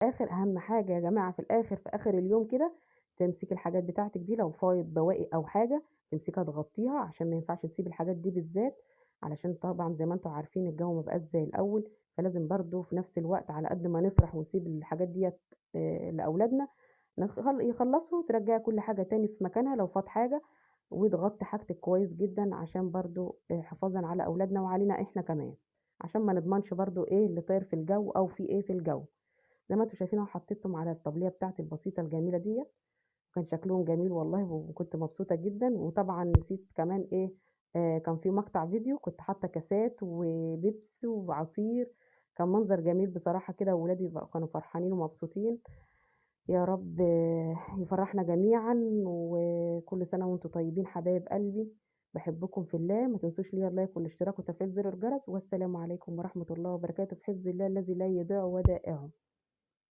الآخر أهم حاجة يا جماعة في الآخر، في آخر اليوم كده تمسكي الحاجات بتاعتِك دي، لو فايض بواقي أو حاجة تمسكيها تغطيها، عشان ما ينفعش تسيبي الحاجات دي بالذات، علشان طبعًا زي ما أنتم عارفين الجو ما بقاش زي الأول، فلازم برضه في نفس الوقت على قد ما نفرح ونسيب الحاجات ديّة لأولادنا يخلصوا وترجعي كل حاجة تاني في مكانها لو فاض حاجة، وتغطي حاجتِك كويس جدًا عشان برضه حفاظًا على أولادنا وعلينا إحنا كمان، عشان ما نضمنش برضه إيه اللي طاير في الجو أو في إيه في الجو. زي ما أنتم شايفين أهو حطيتهم على الطبلية بتاعتي البسيطة الجميلة ديّة، وكان شكلهم جميل والله وكنت مبسوطة جدًا. وطبعًا نسيت كمان إيه، كان في مقطع فيديو كنت حاطة كاسات وبيبسي وعصير، كان منظر جميل بصراحة كده، وولادي بقى كانوا فرحانين ومبسوطين. يا رب يفرحنا جميعًا، وكل سنة وأنتم طيبين حبايب قلبي، بحبكم في الله. ما تنسوش ليا اللايك والاشتراك وتفعيل زر الجرس، والسلام عليكم ورحمة الله وبركاته. في حفظ الله الذي لا يضيع ودائعه.